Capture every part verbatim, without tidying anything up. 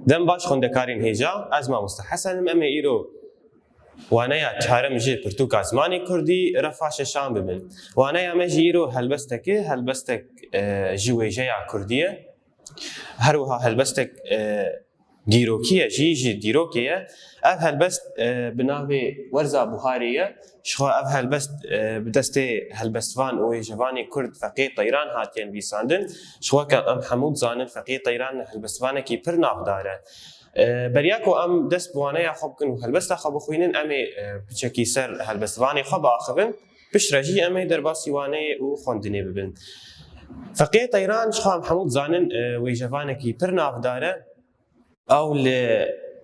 Dem baş xwendekarên hêja, ez mamoste Hesen im, em ê îro waneya çarem ji pirtûka zimanê kurdî refa şeşan bibin. Waneya me jî îro helbestek e, helbestek, e, ji wêjeya kurdî ye. Her wiha helbestek, e, dîrokî ye, jî ji dîrokê ye. Ev helbest, e, bi navê Werza Buharê ye. Ji xwe ev helbest, e, bi destê helbestvan û wêjevanê kurd Feqiyê Teyran hatiye nivîsandin. Ji xwe ke em hemû dizanin Feqiyê Teyran helbestvanekî pir navdar e. E, beriya ku em dest bi waneya xwe bikin û helbesta xwe bixwînin, em ê, e, piçekî ser helbestvanê xwe biaxivin. Piştre jî em ê derbasî waneyê û xwendinê bibin. Feqiyê Teyran, ji xwe em hemû dizanin, e, wêjevanekî pir navdar e. Ew li,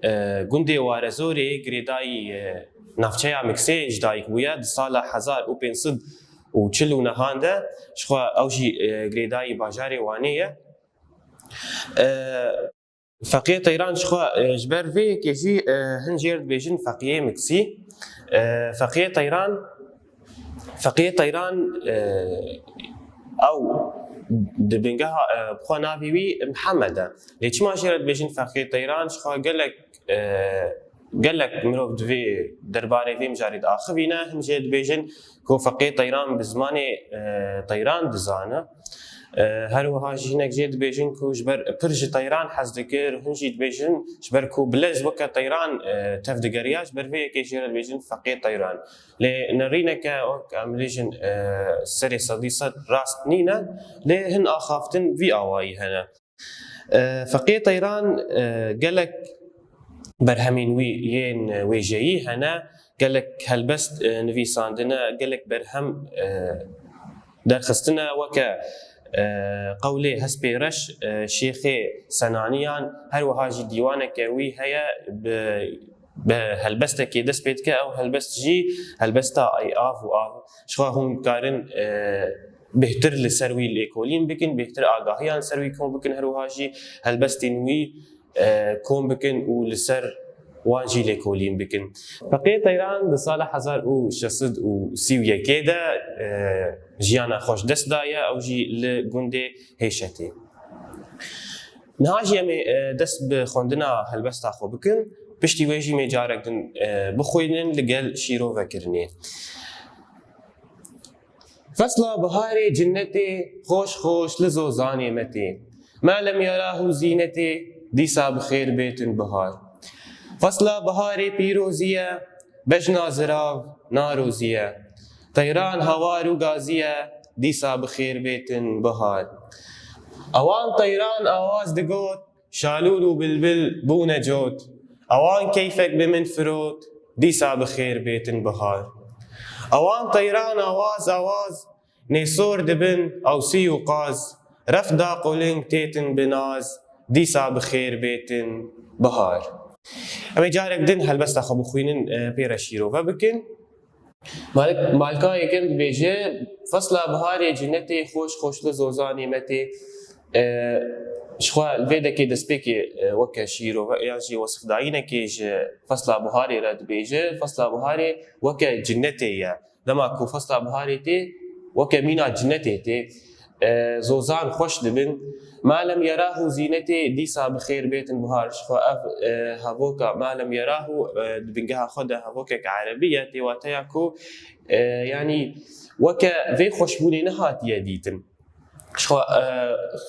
e, gundê Warezorê girêdayî, e, navçeya Miksê ji dayik bûye, di sala hezar û pênc sed û çil û nehan de. Ji xwe ew jî, e, girêdayî bajarê Wanê ye. E, Feqiyê Teyran ji xwe, e, ji ber vê yekê jî, e, hin jê re dibêjin Feqiyê Miksî. E, Feqiyê Teyran, Feqiyê Teyran, e, ew di bingeha, e, bi xwe navê wî Mihemed e. Lê çima jê re dibêjin Feqiyê Teyran? Ji xwe gelek, e, gelek mirov di vê derbarê vê mijarê diaxivîne. Hin jê dibêjin ku Feqiyê Teyran bi zimanê, e, Teyran dizane. E, her wiha jî hinek jê dibêjin ku ji ber pir ji Teyran hez dikir, hin jî dibêjin ji ber ku bi lez weke Teyran, e, tev digeriya, ji ber vê yekê jê re dibêjin Feqiyê Teyran. Lê nerîneke wek em dibêjin, e, serê sedî sed rast nîne, lê hin axaftin vî awayî hene. E, Feqiyê Teyran, e, gelek berhemên wî yên wêjeyî hene, gelek helbest, e, nivîsandine, gelek berhem, e, derxistine, weke, e, Qewlê Hespê Reş, e, Şêxê Senaniyan, her wiha jî dîwaneke wî heye bi, bi helbestekê dest pê dike, ew helbest jî helbesta Ey Av û Av. Ji xwe hûn dikarin, e, bêhtir li ser wî lêkolîn bikin, bêhtir agahiyan li ser wî kom bikin, her wiha jî helbestên wî, e, kom bikin û li ser wan jî lêkolîn bikin. Feqiyê Teyran di sala hezar û şeş sed û sî û yekê de, e, jiyana xwe ji dest daye, ew jî li gundê Hêşetê. Niha jî em ê, e, dest bi xwendina helbesta xwe bikin, piştî wê jî em ê carek din, e, bixwînin li gel şîrovekirinê. Fesla biharê cinnetê, xweş xweş li zozanê me tê. Melem ya rah û zînetê, dîsa bi xêr bêtin bihar. Fesla biharê pîrozî ye, bejna zirav narozî ye. Teyran hawar û gazî ye, dîsa bi xêr bêtin bihar. Ewan teyran awaz digot, şalûl û bilbil bûne cot. Ewan keyfek bi min firot, dîsa bi xêr bêtin bihar. Ewan teyran awaz awaz, nêsor dibin ewsî û qaz. Ref da quling têtin bi naz, dîsa bi xêr bêtin bihar. Em ê carek din helbesta xwe bixwînin, e, pê re şîrove bikin. Malik-, Malka Yekem dibêje, Fesla biharê cinnetê, xweş xweş li zozanê me tê. E, ji xwe li vê dekê destpêkê, e, weke şîrove yan jî wesifdayînekê ji Fesla biharê re dibêje, Fesla biharê weke cinnetê ye. Dema ku Fesla biharê tê, weke mîna cinnetê tê. E, zozan xweş dibin. Malem ya rah û zînetê, dîsa bi xêr bêtin bihar. Ji xwe ev, e, hevoka malem ya rah û, e, di bingeha xwe de hevokek erebî ye, tê wateya ku, e, yanî weke vê xweşbûnê nehatiye dîtin. Ji xwe, e,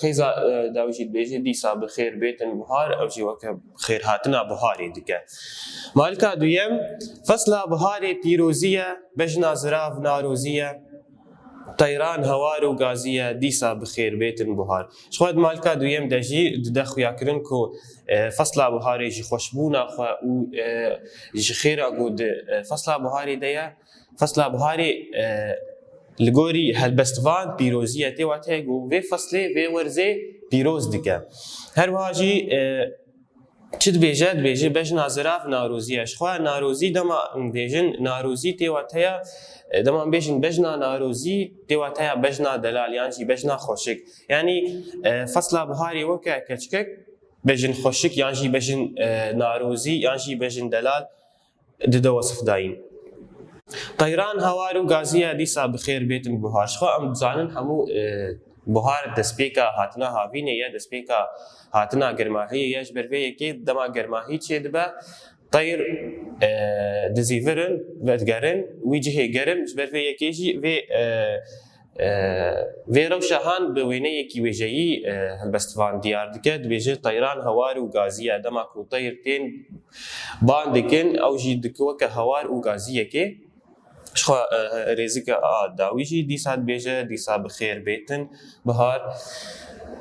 xêza, e, dawî jî dibêje, dîsa bi xêr bêtin bihar, ew jî weke xêrhatina biharê dike. Malika duyem, Fesla biharê pîrozî ye, bejna zirav narozî ye. Teyran hewar û gazî ye, dîsa bi xêr bêtin buhar. Ji xwe di malka duyem de jî dide xuyakirin ku, e, fesla buharê ji xweşbûna xwe û, e, ji xêra ku di, e, fesla buharê de ye, fesla buharê, e, li gorî helbestvan pîrozî ye, tê wateya ku vê feslê, vê werzê pîroz dike. Her wiha jî, e, Çi dibêje? Dibêje bejna zirav narozî ye. Ji xwe narozî dema em dibêjin narozî tê wateya, e, dema em bêjin bejna narozî tê wateya bejna delal yan jî bejna xweşik. Yanî, e, fesla biharê weke keçikek bejin xweşik yan jî bejin, e, narozî yan jî bejin delal dide wesif dayîn. Teyran hawar û gazî ye, dîsa bi xêr bêtin bihar. Ji xwe em dizanin hemû, e, buhar destpêka hatina havînê ye, destpêka hatina germahiyê ye. Ji ber vê yekê dema germahî çêdibe, teyr, e, dizîvirin, vedigerin wî cihê germ. Ji ber vê yekê jî vê, e, e, vê rewşa han bi wêneyekî wêjeyî, e, helbestvan diyar dike. Dibêje teyran hewar û gazî ye. Dema ku teyr tên ban dikin, ew jî dike weke hewar û gaziyekê. Jixwe, e, rêzike a dawî jî dîsa dibêje, dîsa bi xêr bêtin bihar.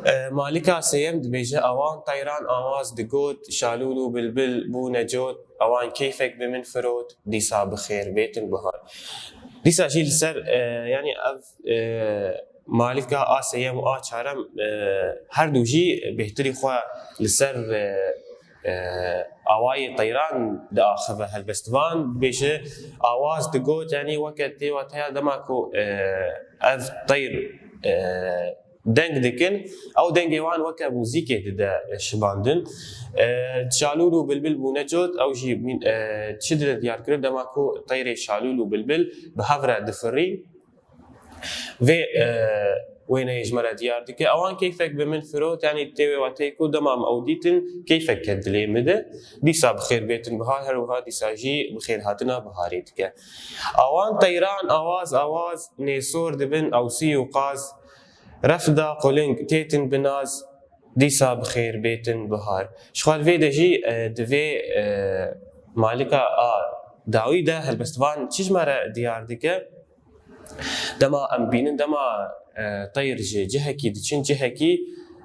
E, malika sêyem dibêje, ewan teyran awaz digot, şalûl û bilbil bûne cot, ewan keyfek bi min firot, dîsa bi xêr bêtin bihar. Dîsa jî li ser, e, yanî ev, e, malika a sêyem û a çarem, e, her du jî bêhtirî xwe li ser, e, e, awayê teyran diaxive helbestvan, dibêje, awaz digot, yanî weke tê wateya dema ku, e, ev teyr, e, deng dikin, ew dengê wan weke muzîkê dide şibandin. E, şalûl û bilbil bûne cot, ew jî mîn-, e, çi dide diyarkirin dema ku teyrê şalûl û bilbil bi hev re difirîn. Vê, e, wêneyê ji me re diyar dike. Ewan keyfek bi min firot, yanî tê wê wateyê ku dema em ew dîtin, keyfek ket dilê min de. Dîsa bi xêr bêtin bihar, her wiha dîsa jî bi xêr hatina biharê dike. Awan teyran awaz awaz, nêsor dibin ewsî û qaz, refda quling têtin bi naz, dîsa bi xêr bêtin bihar. Ji xwe li vê de jî, e, divê, e, malika a dawî de helbestvan çi ji me re diyar dike? Dema em bînin, dema, e, teyr ji cihekî diçin cihekî,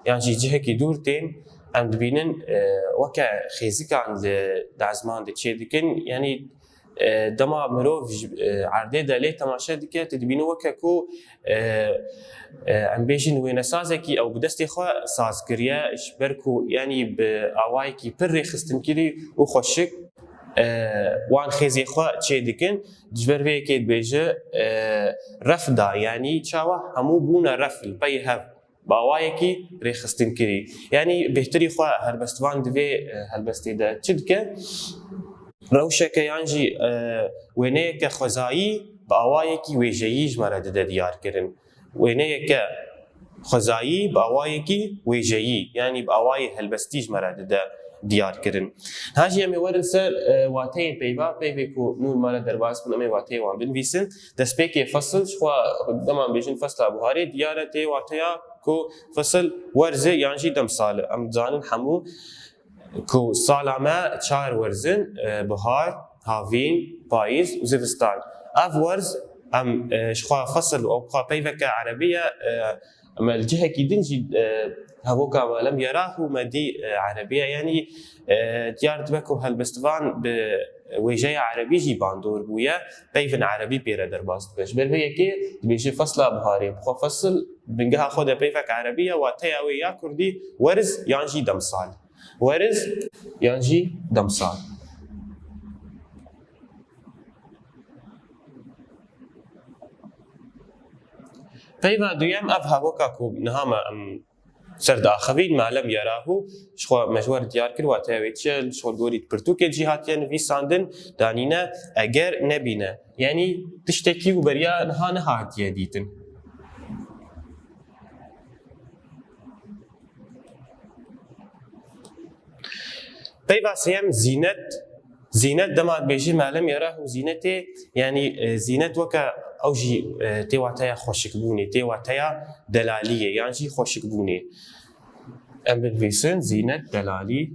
yan jî cihekî dûr tên, em dibînin, e, weke xêzikan li, di ezman de çê dikin. Yanî, e, dema mirov ji, e, erdê de lê temaşe dike, tu dibînî weke ku, e, e, em bêjin wênesazekî ew bi destê xwe saz kiriye, ji ber ku, yanî bi awayekî pir rêxistinkirî û xweşik, e, wan xêzê xwe çê dikin. Ji ber vê yekê dibêje, e, refda, yanî çawa hemû bûne ref li pey hev, bi awayekî rêxistinkirî. Yanî bêhtirî xwe helbestvan divê, e, helbestê de çi dike? Rewşeke yan jî, e, wêneyeke xwezayî bi awayekî wêjeyî ji me re dide diyarkirin. Wêneyeke xwezayî bi awayekî wêjeyî, yanî bi awayê helbestî ji me re dide diyar kirin. Niha jî em ê werin ser, e, wateyên peyva, peyvê ku nû li me re derbas bûn, em ê wateyê wan binivîsin. Destpêkê fesil, ji xwe dema em bêjin fesla buharê, diyar e tê wateya ku fesil werz e yan jî demsal e. Em dizanin hemû ku sala me çar werz in, e, bihar, havîn, payîz û zivistan. Ev werz em, e, ji xwe fesil û ew xwe peyveke erebî ye, e, me li cihekî din jî, e, hevoka me lem yerah û me dî, e, erebî ye. Yanî, e, diyar dibe ku helbestvan bi wêjeya erebî jî bandor bûye, peyvên erebî pê re derbas dibe. Ji ber vê yekê dibêje fesla biharê, bi xwe fesil bingeha xwe de peyvek erebî ye, wateya wê ya kurdî werz yan jî demsal. Werz yan jî demsal. Peyva duyem ev hevoka ku niha me em ser diaxivîn, me lem yerahû, ji xwe me ji we re diyar kir, wateya wê çi ye, ji xwe gorî pirtûkê jî hatiye nivîsandin, danîne, eger nebîne. Yanî tiştekî û beriya niha nehatiye dîtin. Peyva sêyem zînet. Zînet dema dibêjî me lem yerah û zînetê, yanî, e, zînet weke ew jî, e, tê wateya xweşikbûnê, tê wateya delaliyê yan jî xweşikbûnê. Em binivîsin zînet, delalî.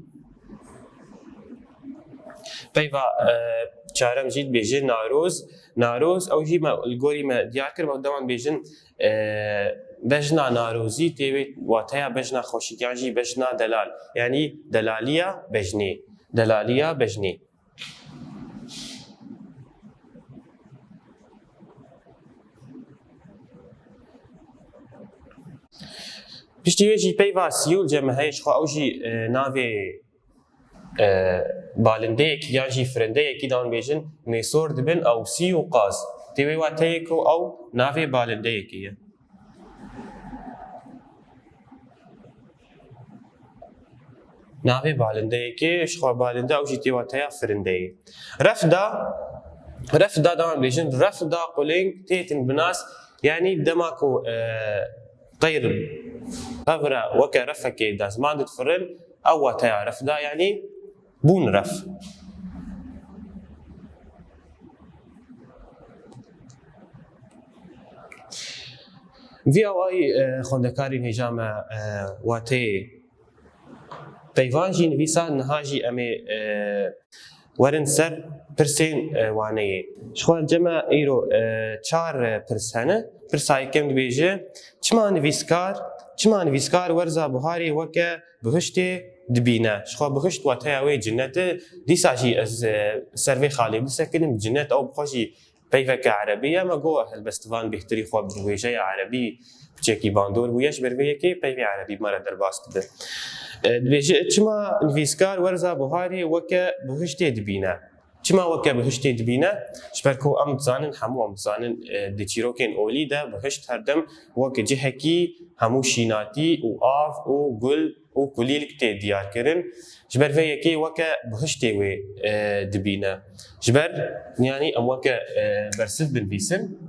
Peyva, e, çarem jî dibêje naroz. Naroz, ew jî me, li gorî me diyar kir, me dema dibêjin, e, bejna narozî tê wê wateya bejna xweşik yan jî bejna delal. Yanî delaliya bejnê. Delaliya bejnê. Piştî wê jî peyva sî û li cem me heye, ji xwe ew jî, e, navê, e, balindeyekî yan jî firindeyekî dan bêjin, nêsor dibin ewsî û qaz. Tê wê wateyê ku ew navê balindeyekê ye. Navê balindeyekê, ji xwe balinde ew jî tê wateya firindeyê. Refda, refda dema bêjin, refda quling têtin bi nas, yanî dema ku, e, Teyr, tevra weke refekê de ziman difirin, ew wateya ref da, yanî bûn ref. Vî awayî, e, xwendekarên hêja me, e, wateyê peyvan jî nivîsan, niha jî em ê, e, werin ser pirsên, e, waneyê. Ji xwe cem me îro, e, çar, e, pirs hene. Pirsa yekem dibêje, çima nivîskar, çima nivîskar werza buharê weke bihiştê dibîne? Ji xwe bihişt wateya wê cinnet e. Dîsa jî ez, e, ser vê xalê bisekinim, cinnet ew bi xwe jî peyveke erebî ye, me got helbestivan bêhtirî xwe bi wêjeya erebî piçekî bandor bûye, ji ber vê yekê peyvê erebî bi me re derbas dibe. E, dibêje, çima nivîskar werza buharê weke bihiştê dibîne? Çima weke bihiştê dibîne? Ji ber ku em dizanin, hemû em dizanin, e, di çîrokên olî de bihişt her dem wek cihekî hemû şînatî û av û gul û kulîlk tê diyar kirin. Ji ber vê yekê weke bihiştê wê, e, dibîne. Ji ber, yanî em weke, e, bersiv binivîsin.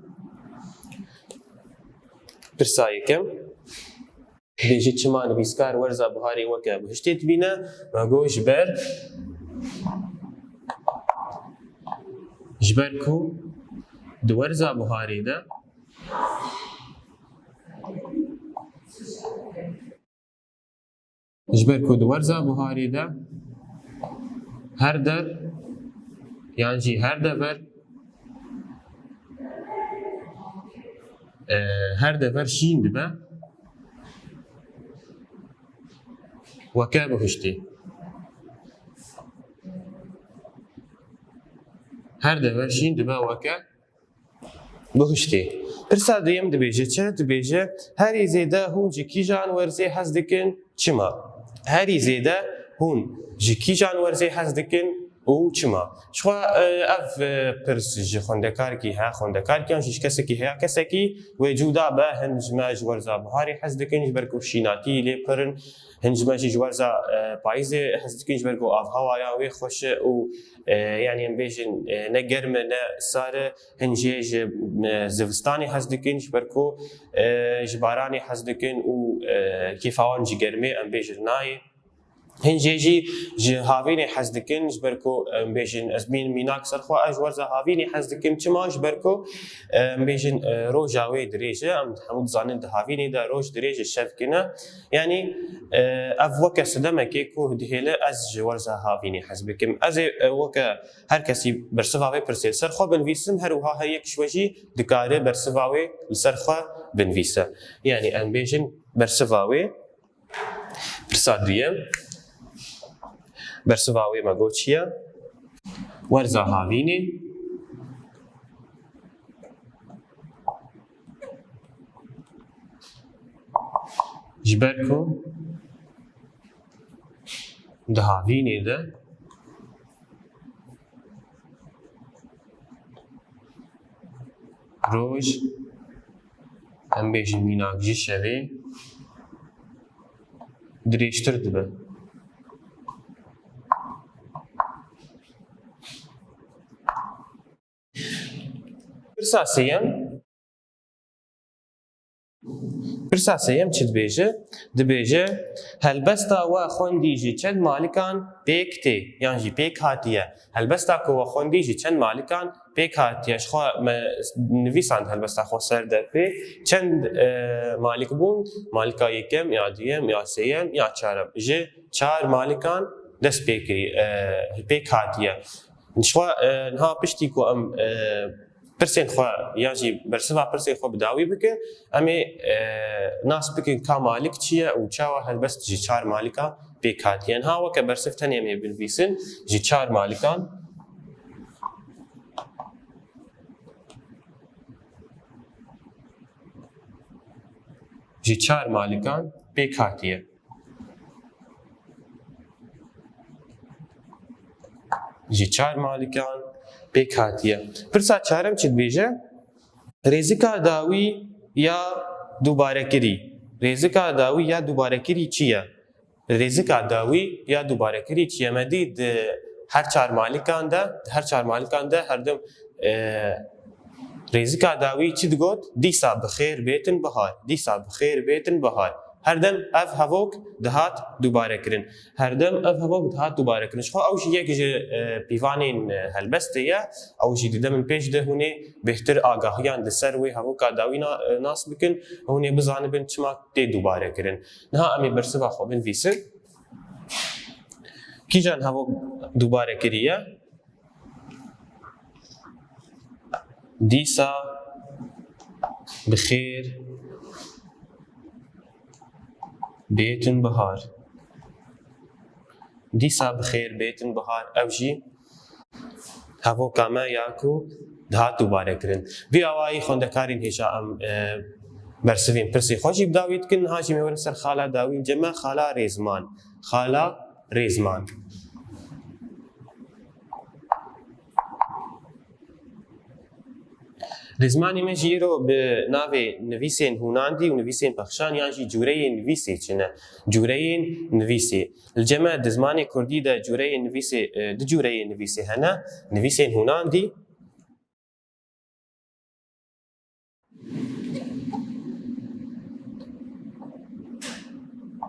Pirsa yekem. Dibêje çima nivîskar werza buharê weke bihiştê dibîne? Me got ji ber, ji ber ku di werza buharê de Ji ber ku di werza buharê de her der yan jî her dever, e, her dever şîn dibe, weke bihiştê. Her dever şîn dibe weke bihiştê. Pirsa duyem dibêje çi? Dibêje, herî zêde hûn ji kîjan werzê hez dikin? Çima? Herî zêde hûn ji kîjan werzê hez dikin û çima? Ji xwe, e, ev, e, pirs ji xwendekarkî he, xwendekarkiyan jî ji kesekî heya, kesekî wê cuda be, hin ji me ji werza biharê hez dikin, ji ber ku şînatî lê pir in, hin ji me jî ji werza, e, payîzê hez dikin, ji ber ku avhewayan wê xweş e û, e, yanî em bêjin, e, ne germ e, ne sar e, hin jê ji, e, zivistanê hez dikin, ji ber ku, e, ji baranê hez dikin û, e, kêfa wan ji germê, em bêjin, nayê. Hin jê jî ji havînê hez dikin, ji ber ku, em bêjin, ez mîn-, mînak ser xwe, ez ji werza havînê hez dikim. Çima? Ji ber ku, em bêjin, e, roja wê dirêj e. Em hemû dizanin di havînê de roj dirêj e, şev kin e. Yanî, e, ev weke sedemekê ku dihêle ez ji werza havînê hez bikim. Ez ê, e, weke her kesî bersiva vê pirsê li ser xwe binivîsim, her wiha her yek ji we jî dikare bersiva wê li ser xwe binivîse. Yanî em bêjin bersiva wê, pirsa duyem, bersiva wê me got çi ye? Werza havînê. Ji ber ku di havînê de roj, em bêjin mînak ji şevê, dirêjtir dibe. Pirsa sêyem. Pirsa sêyem çi dibêje? Dibêje, helbesta we xwendî ji çend malikan pêk tê, yan jî pêk hatiye? Helbesta ku we xwendî ji çend malikan pêk hatiye? Ji xwe me nivîsand helbesta xwe ser derpê. Çend, e, malik bûn? Malika yekem, ya duyem, ya sêyem, ya çarem. Ji çar malikan dest pê kirî, e, pêk hatiye. Ji xwe, e, niha piştî ku em, e, pirsên xwe yan jî bersiva pirsên xwe bi dawî bikin, em ê, e, nas bikin ka malik çi ye û çawa helbest ji çar malika pêk hatiye. Niha weke bersiv tenê em ê binivîsin, ji çar malikan, ji çar malikan pêk hatiye. Ji çar malikan pêk hatiye. Pirsa çarem çi dibêje? Rêzika dawî ya dubarekirî. Rêzika dawî ya dubarekirî çi ye? Rêzika dawî ya dubarekirî çi ye? Me dî di her çar malikan de, di her çar malikan de her dem, e, Rêzika dawî çi digot? Dîsa bi xêr bêtin bihar. Dîsa bi xêr bêtin bihar. Her dem ev hevok dihat dubare kirin. Her dem ev hevok dihat dubare kirin. Ji xwe ew jî yek ji, e, pîvanên, e, helbestê ye. Ew jî di demên pêş de hûn ê bêhtir agahiyan li ser wê hevoka dawî na-, e, nas bikin. Hûn ê bizanibin çima tê dubare kirin. Niha em ê bersiva xwe binivîsin. Kîjan hevok dubare kiriye? Dîsa bi xêr bêtin bihar. Dîsa bi xêr bêtin bihar. Ev jî hevoka me ya ku dihat dubare kirin. Vî awayî xwendekarên hêja em, e, bersivên pirsê xwe jî bi dawî dikin. Niha jî me werin ser xala dawî, cem me xala Rêzman. Xala Rêzman. Rêzmanê me jî îro bi navê nivîsên hûnandî û nivîsên pexşan yan jî cûreyên nivîsê çine. Cûreyên nivîsê. Li cem me di zimanê kurdî de cûreyên nivîsê, e, du cûreyên nivîsê hene. Nivîsên hûnandî,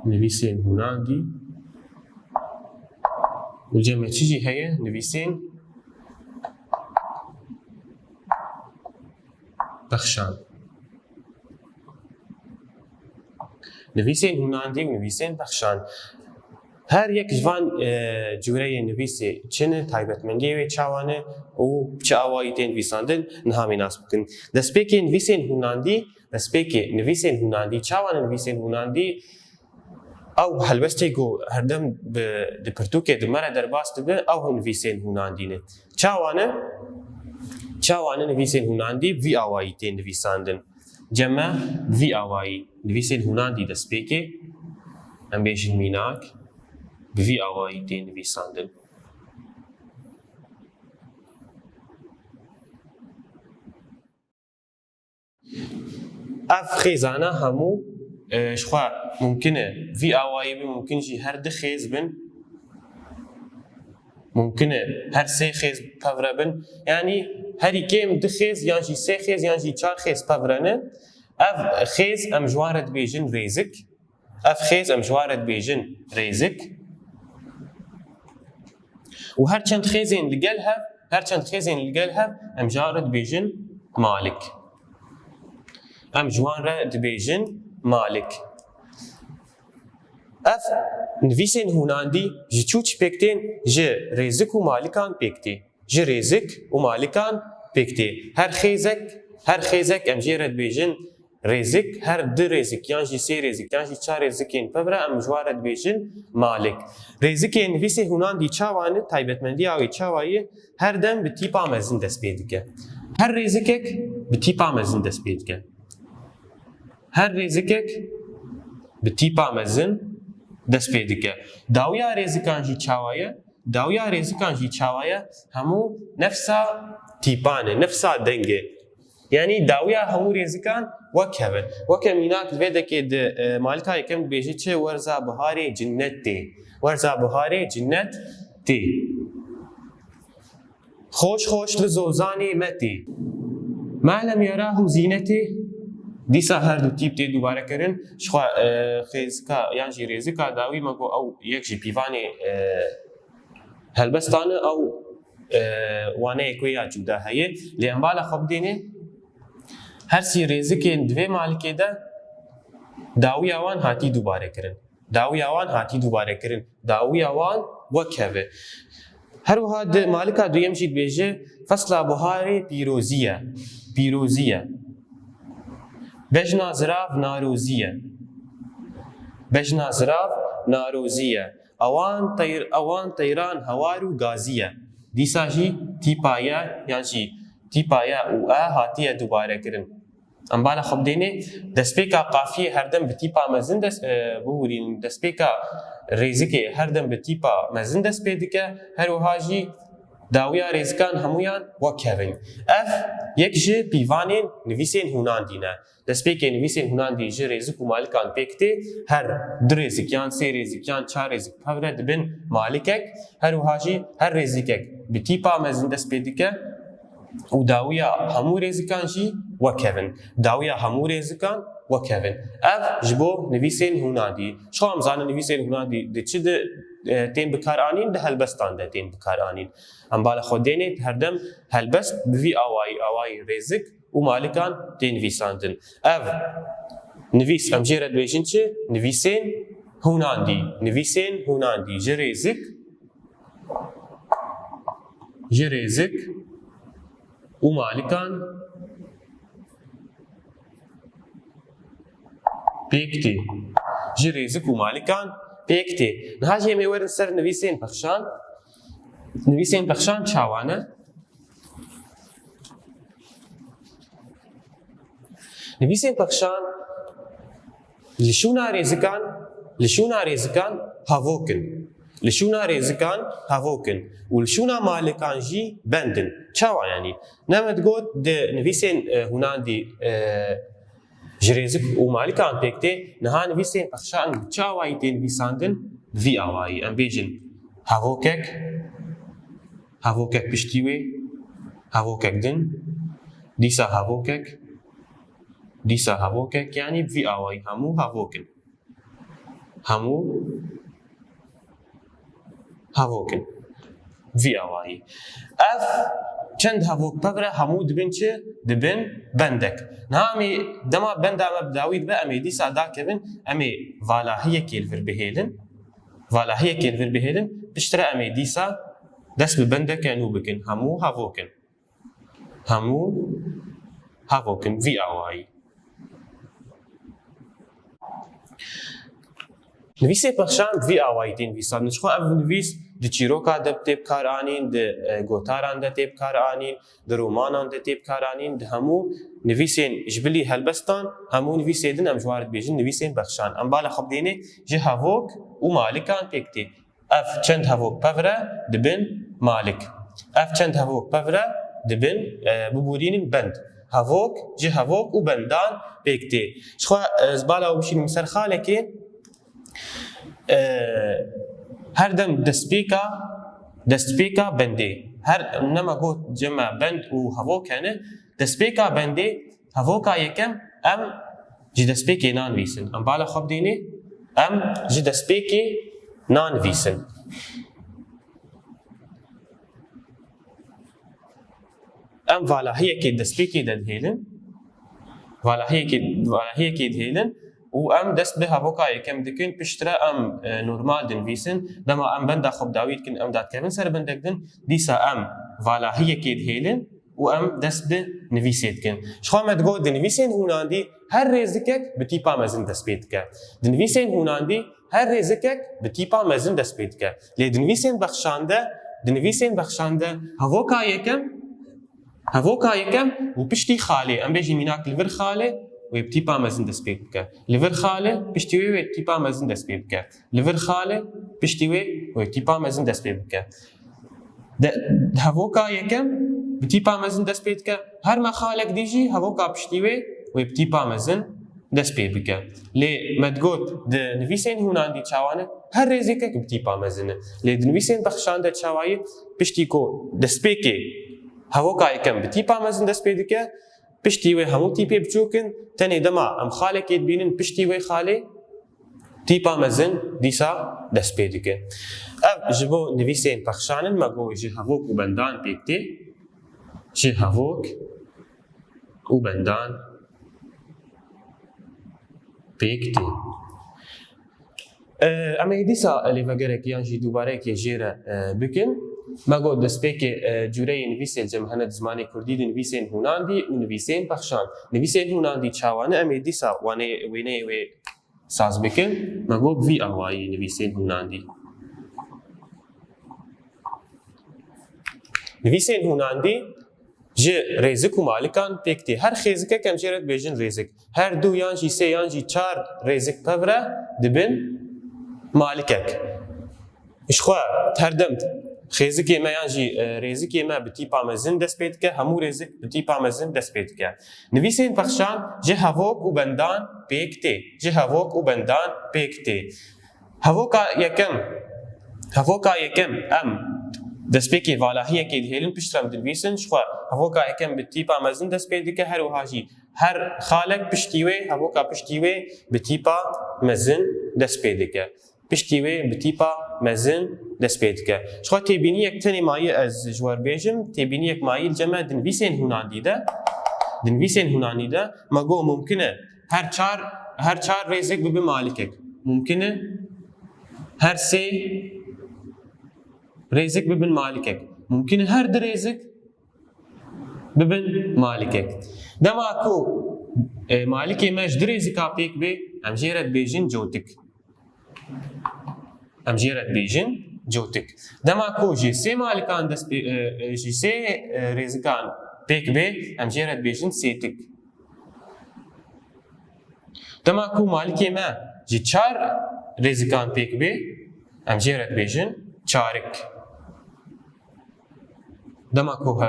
nivîsên hûnandî û cem me çi jî heye? Nivîsên pexşan. Nivîsên hûnandî û nivîsên pexşan. Her yek ji van, e, cûreyê nivîsê çi ne, taybetmendiyê wê çawa ne û bi çi awayî tên nivîsandin, niha em ê nas bikin. Destpêkê nivîsên hûnandî, destpêkê nivîsên hûnandî, çawa ne nivîsên hûnandî? Ew helbestê ku herdem bi, di pirtûkê di me re derbas dibe, ew nivîsên hûnandî ne. Çawa ne? Çawa ne nivîsên hûnandî vî awayî tên nivîsandin? Cem me vî awayî nivîsên hûnandî destpêkê, em bêjin mînak, bi vî awayî tên nivîsandin. Ev xêzana hemû, e, ji xwe mumkin e vî awayî bin, mumkin jî her du xêz bin. Mumkin e her sê xêz pevre bin. Yanî herî kêm du xêz yan jî sê xêz yan jî çar xêz pevre ne. Ev xêz em ji wan re dibêjin rêzik. Ev xêz em ji wan re dibêjin rêzik. Û her çend xêzên li gel hev, her çend xêzên li gel hev em ji wan re dibêjin malik. Em ji wan re dibêjin malik. Ev nivîsên hûnandî ji çû çi pêk tên? Ji rêzik û malikan pêk tê. Ji rêzik û malikan pêk tê. Her xêzek, her xêzek em jê re dibêjin rêzik, her du rêzik yan jî sê rêzik yan jî çar rêzikên pevre em ji wan re dibêjin malik. Rêzikê nivîsê hûnandî çawa ne, taybetmendiya wê çawa ye? Her dem bi tîpa mezin dest pê dike. Her rêzikek bi tîpa mezin dest pê dike. Her rêzikek bi tîpa mezin dest pê dike. Dawiya rêzikan jî çawa ye? Dawiya rêzikan jî çawa ye? Hemû nefsa tîpan e, nefsa deng e. Yanî dawiya hemû rêzikan wek hev in. Weke mînak li vê dekê di, e, malika yekem dibêje çi? Werza biharê cinnet tê. Werza biharê cinnet tê. Xoş xoş li zozanê me tê. Ma lem yerahu zînetê. Dîsa her du tîp tê dubare kirin. Ji xwe, e, xêzika yan jî rêzika dawî me got ew yek ji pîvanê, e, helbestan e, ew, e, waneyek wê ya cuda heye. Lê em bala xwe bidêne, her sî rêzikên di vê malikê de dawiya wan hatî dubare kirin. Dawiya wan hatî dubare kirin. Dawiya wan wek hev e. Her wiha di malika duyem jî dibêje, fesla buharê pîrozî ye. Pîrozî ye. Bejna zirav narozî ye. Bejna zirav narozî ye. Ewan teyr-, ewan teyran hewar û gazî ye. Dîsa jî tîpa ye, yan jî tîpa ye û e hatiye dubare kirin. Em bala xwe bidêne, destpêka qafiyê her dem bi tîpa mezin dest, e, bihûrînin. Destpêka rêzikê her dem bi tîpa mezin dest pê dike. Her wiha jî dawiya rêzikan hemûyan wek hev in. Ev yek ji pîvanên nivîsên hûnandî ne. Destpêkê nivîsên hûnandî ji rêzik û malikan pêk tê. Her du rêzik yan sê rêzik yan çar rêzik bi hev re dibin malikek. Her wiha jî her rêzikek bi tîpa mezin dest pê dike. û dawiya hemû rêzikan jî wek hev in. Dawiya hemû rêzikan wek hev in. Ev ji bo nivîsên hûnandî. Çawa em zanin nivîsên hûnandî di çi di, e, tên bikaranîn? Di helbestan de tên bikaranîn. Em bala xwe dênê, her dem helbest bi vî awayî, awayî rêzik û malikan tê nivîsandin. Ev nivîs em jê re dibêjin çi? Nivîsên hûnandî. Nivîsên hûnandî ji rêzik, ji rêzik û malikan pêk tê. Ji rêzik û malikan pêk tê. Niha jî em ê werin ser nivîsên pexşan. Nivîsên pexşan çawa ne? Nivîsên pexşan li şûna rêzikan, li şûna rêzikan hevok in. Li şûna rêzikan hevok in. Û li şûna malikan jî bend in. Çawa yanî? Ne me digot di nivîsên, e, hûnandî, e, ji rêzik û malikan pêk tê, niha nivîsên pexşan bi çi awayî tê nivîsandin? Vî awayî. Em bêjin hevokek, hevokek piştî wê, hevokek din, dîsa hevokek, dîsa hevokek, yanî bi vî awayî hemû hevok in. Hemû hevok in. Vî awayî. Ev çend hevok pevre hemû dibin çi? Dibin bendek. Niha em ê dema benda me bi dawî dibe, em ê dîsa dakevin, em ê valahiyekê li vir bihêlin. Valahiyekê li vir bihêlin, piştre em ê dîsa dest bi bendeke nû bikin. Hemû hevok in. Hemû hevok in vî awayî. Nivîsê pexşan bi vî awayî tê nivîsandin. Jixwe ev nivîs di çîroka de tê bikaranîn, di, e, gotaran de tê bikaranîn, di romanan de tê bikaranîn, di hemû nivîsên ji bilî helbestan, hemû nivîsê din em ji wan re dibêjin nivîsên pexşan. Em bala xwe bidênê ji hevok û malikan pêk tê. Ev çend hevok pevre dibin malik. Ev çend hevok pevre dibin, e, biborînin bend. Hevok, ji hevok û bendan pêk tê. Jixwe, e, ez bala we bişînim ser xalekê, e, her dem destpêka, destpêka bendê. Her, nema got cem me bend û hevok hene, destpêka bendê, hevoka yekem em ji destpêkê nanivîsin. Em bala xwe bidînê, em ji destpêkê nanivîsin. Em valahiyekê destpêkê de dihêlin. Valahiyekê, valahiyekê dihêlin û em dest bi hevoka yekem dikin. Piştre em, e, normal dinivîsin. Dema em benda xwe bi dawî dikin, em dadikevin ser bendek din. Dîsa em valahiyekê dihêlin û em dest bi nivîsê dikin. Jixwe me digot, di nivîsên hûnandî her rêzikek bi tîpa mezin dest pê dike. Di nivîsên hûnandî her rêzikek bi tîpa mezin dest pê dike. Lê di nivîsên bexşan de, di nivîsên bexşan de hevoka yekem, hevoka yekem û piştî xalê, em bêjî mînak li vir xalê, wê bi tîpa mezin dest pê bike. Li vir xalê, piştî wê wê bi tîpa mezin dest pê bike. Li vir xalê, piştî wê wê bi tîpa mezin dest pê bike. De, hevoka yekem bi tîpa mezin dest pê dike. Her me xalek dî jî hevoka piştî wê wê bi tîpa mezin dest pê bike. Lê me digot, di nivîsên hûnandî çawa ne? Her rêzikek bi tîpa mezin e. Lê di nivîsên pexşan de çawa ye? Piştî ku destpêkê hevoka yekem bi tîpa mezin dest pê dike, piştî wê hemû tîpê biçûk in, tenê dema em xalekê dibînin, piştî wê xalê tîpa mezin dîsa dest pê dike. Ev ji bo nivîsên pexşan in, me got ji hevok û bendan pêk tê. Ji hevok û bendan pêk tê. E, em ê dîsa lêvegerek yan jî dûbarekê jê re, e, bikin. Me got destpêkê, e, cûreyê nivîsê li cem hene di zimanê kurdî, di nivîsên hûnandî û nivîsên pexşan. Nivîsên hûnandî çawa ne? Em ê dîsa wanê, wêneyê wê saz bikin. Me got bi vî awayî nivîsên hûnandî. Nivîsên hûnandî ji rêzik û malikan pêk tê. Her xêzikek em jê re dibêjin rêzik. Her du yan jî sê yan jî çar rêzik pevre dibin malikek. Jixwe her dem xêzikê me yan jî, e, rêzikê me bi tîpa mezin dest pê dike, hemû rêzik bi tîpa mezin dest pê dike. Nivîsên pexşan ji hevok û bendan pêk tê. Ji hevok û bendan pêk tê. Hevoka yekem, hevoka yekem em Destpêkê valahiyekê dihêlin, piştre em dinivîsin, ji xwe hevoka yekem bi tîpa mezin dest pê dike, her wiha jî her xalek piştî wê, hevoka piştî wê bi tîpa mezin dest pê dike. Piştî wê bi tîpa mezin dest pê dike. Ji xwe têbîniyek tenê mayî ez ji we re bêjim, têbîniyek mayî li cem me di nivîsên hûnandî de, di nivîsên hûnandî de me got mumkin e her çar, her çar rêzik bibin malikek. Mumkin e her sê rêzik bibin malikek. Mumkin e her du rêzik bibin malikek. Dema ku, e, malikê me ji du rêzika pêk bê, em jê re dibêjin cotik. Em jê re dibêjin cotik. Dema ku ji sê malikan dest pê, e, e, ji sê, e, rêzikan pêk bê, em jê re dibêjin sêtik. Dema ku malikê me ji çar rêzikan pêk bê, em jê re dibêjin çarik. Dema ku, e,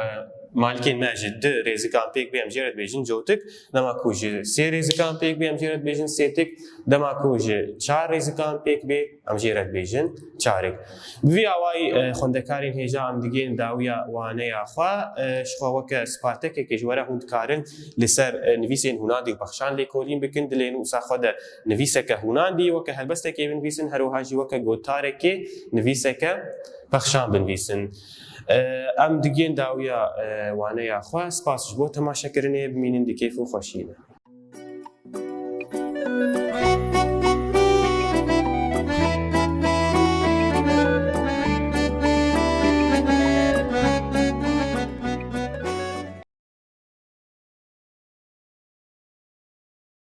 malikên me ji du rêzikan pêk bê, em jê re dibêjin cotik. Dema ku ji sê rêzikan pêk bê, em jê re dibêjin sêtik. Dema ku ji çar rêzikan pêk bê, em jê re dibêjin çarik. Bi vî awayî, e, xwendekarên hêja em digihên dawiya waneya xwe. E, ji xwe weke spartekekê ji we re hûn dikarin li ser, e, nivîsên hûnandî û pexşan lêkolîn bikin. Dilê nû wisa xwe de nivîseke hûnandî weke helbestekê binivîsin, her wiha jî weke gotarekê nivîseke pexşan binivîsin. E, em digihên dawiya, e, waneya xwe. Spas ji bo temaşekirinê, bimînin di kêf û xweşiyê de.